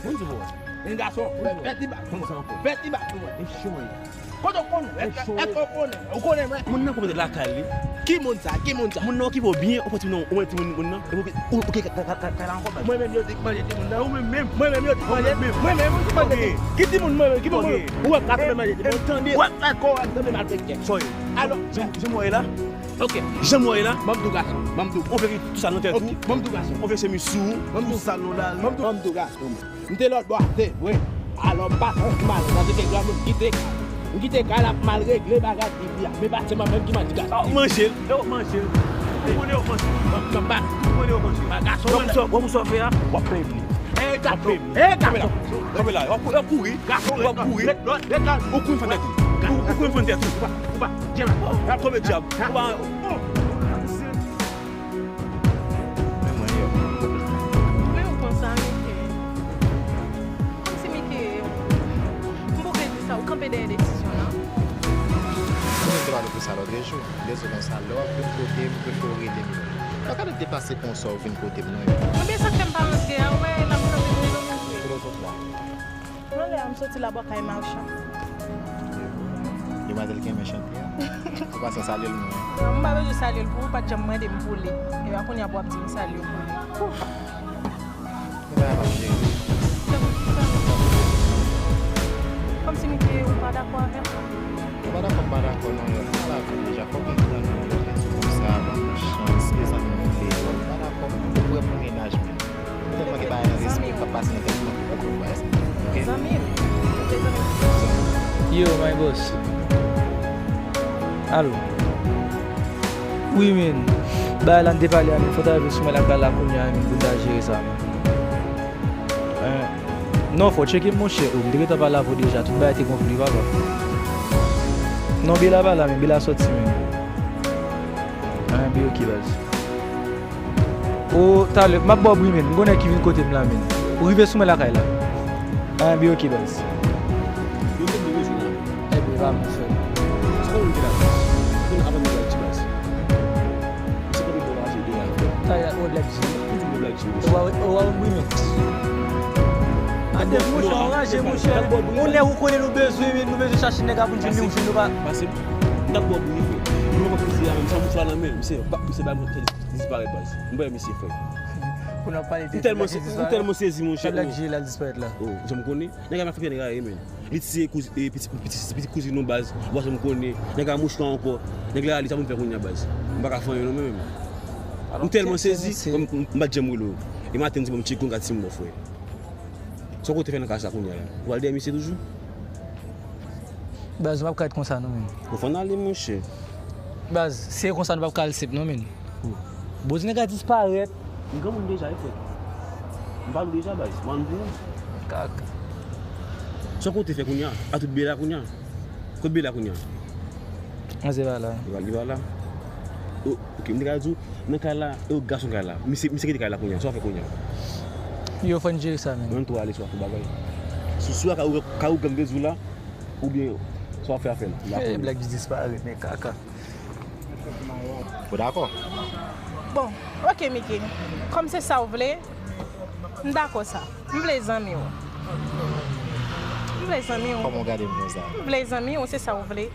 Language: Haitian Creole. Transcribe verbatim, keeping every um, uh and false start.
Moun di pou wè. Yon gason, fè ti bak pou mwen. Fè ti bak pou mwen. E chou mwen. Kote w konnen? Èske w konnen? Ou konnen mwen? Moun nan konprann lakay li. Ki moun sa? Ki moun sa? Moun nan okipe w byen, ou pran timoun nan, ou pran timoun moun nan, epi ou, ou, ou, ou, ka, ka, ka, ka la ankò, baz. Mwen menm yo di k manje timoun nan, ou menm menm. Mwen menm yo di k manje. Mwen menm yo di k manje. Ki timoun mwen menm? Ki moun mwen? Ou wè m ka fè manje timoun? Ou wè m ka fè manje timoun? Alò, jan, jan mwen ye la? Ok. Jan mwen ye la? Ban m tou gason. Ban m tou. On fè tout sa nan tèt ou. Ok. Ban m tou gason. On fè chemiz sou ou. Ban m tou. Tout sa nan lari. Ban m tou. Ban m tou gason. M te lòt bò a, se vre. Alò, m pa santi mal, sa se kèk granmoun ki te ka. M kite kay la ap mal regle bagay pipi a. Men pa sèlman menm ki manje gason. Ou manje l, e w manje l. Ou konnen w manje l. M pa. Ou konnen w manje l. Gason mwen. Wè pou sa w fè a, w ap peye pou li. E gason. E gason. Kanpe la. W ap kouri. Gason. W ap kouri. Ret lòt, ret lòt. Ou kouri fann tèt ou. Ou, ou kouri fann tèt ou. Ou pa, ou pa. Djèl. W ap tonbe dyab. Ou pa. Men mwen yo. Men ou konsa, Mike. Kòmsi Mike, m poko di sa, ou kanpe dèyè desizyon nan. Mwen te pale pou sa lòt jou. Lè sou konsa, lè w ap vin kote m, prefere w rele m. Pa ka deplase konsa w vin kote m, non. Ebyen, sa k fè m pa rantre a, ou wè, la m kanpe dèyè nan manje. Filozof la. Nan lè a m soti la bò kay machan. Demwazèl ki renmen chante a. An pasan, salye l mwen. Non, m pa bezwen salye l pou ou, ou pa t janm mande m pou li. E pa kounye a pou w ap di m salye w pou li. Ouf. Mwen pa kapab jere. Se poukisa? Kòmsi Mike, ou pa dakò avè m? Ou pa dakò, m pa dakò, non, yo. Sa la vre deja. Fòk nou pran nou yo. Lè sou konsa, ban m chans, e zanmi m vle yo. M pa dakò, ou prè pou mennaj mwen. Tèlman gen bagay nan lespri k ap pase nan tèt mwen ki poko pase. Ok? Zanmi m. Zanmi m. Yo, my boss. Alo. Wi, men. Bagay la n te pale a, men fò ta rive sou mwen lakay la kounye a, men pou n ta jere sa, men. Eh, non, fò tcheke m, monchè. O, m te gentan pale avè w deja. Tout bagay te gonfle, papa. Non, Bela pa la, men Bela sòti, men. Ah, byen, ok, baz. O, talè, m ap ba w bri, men. M konnen ki vin kote m la, men. Ou rive sou mwen lakay la. Ah, byen, ok, baz. Yo konn nou bezwen la. Ebyen, pa mwen, frè. Sa w vin fè la? Ou konn avan nou pral ti baz. Ou se konn nou raje de la, frè. Talè, o, Black G. Ou di nou Black G, mesye. Ou a, ou a, bri, men. Ate, monchè, ou raje, monchè. Ou nèg ou konnen nou bezwen, men nou bezwen chache nèg la pou n jwenn li, ou jwenn nou pa. Pase, m t ap ba w bri, frè. Nou pa konn si a menm, sa mouchwa nan men, misye, misye bay mwen fè disparèt, baz. M bay misye, frè. Pou n ap pale de M tèlman se-, m tèlman sezi, monchè. Black G la disparèt la. Oh, jan m konnen. Nèg la mafya, nèg la ye, men. Li tiye kouzi-, e, pitit, pitit, pitit kouzin nou, baz. Ou pa janm konnen. Nèg la mouchwa ankò. Nèg la, li sa pou m fè kounye a, baz. M pa ka fè anyen, non, mwen menm. M tèlman sezi, m, m, m pa t janm rele w. E maten, m di, bon, m tcheke yon gad si m wè, frè. Sa w kote fè nan kay sa kounye a la? Ou al dèyè misye toujou? Baz, nou p ap ka ret konsa, non, men. Ou fò n ale, monchè. Baz, si e konsa, nou p ap ka al senp, non, men. Bondye nèg la disparèt. M granmoun deja, e frè. M pale w deja, baz. M ann pou ou. Kaka. Sa w kote fè kounye a? A tout Bela kounye a? Kot Bela kounye a? An se pa la. Li pa, li pa la. O, ok, m te ka di w, nan kay la, e gason kay la. Misye, misye kite kay la kounye a. Sa w ap fè kounye a? Yo, fò n jere sa, men. Ann tou ale sou afè bagay. Sou, sou a ka ou, ka ou gang de di w la, oubyen sa w ap fè afè la. Hey, Black G disparèt, men kaka. Ou dakò? Bon, ok, Mike. Kòm se sa w vle, m dakò sa. M vle zanmi w. M vle zanmi w. Kòman w gade m konsa? M vle zanmi w, se sa w vle.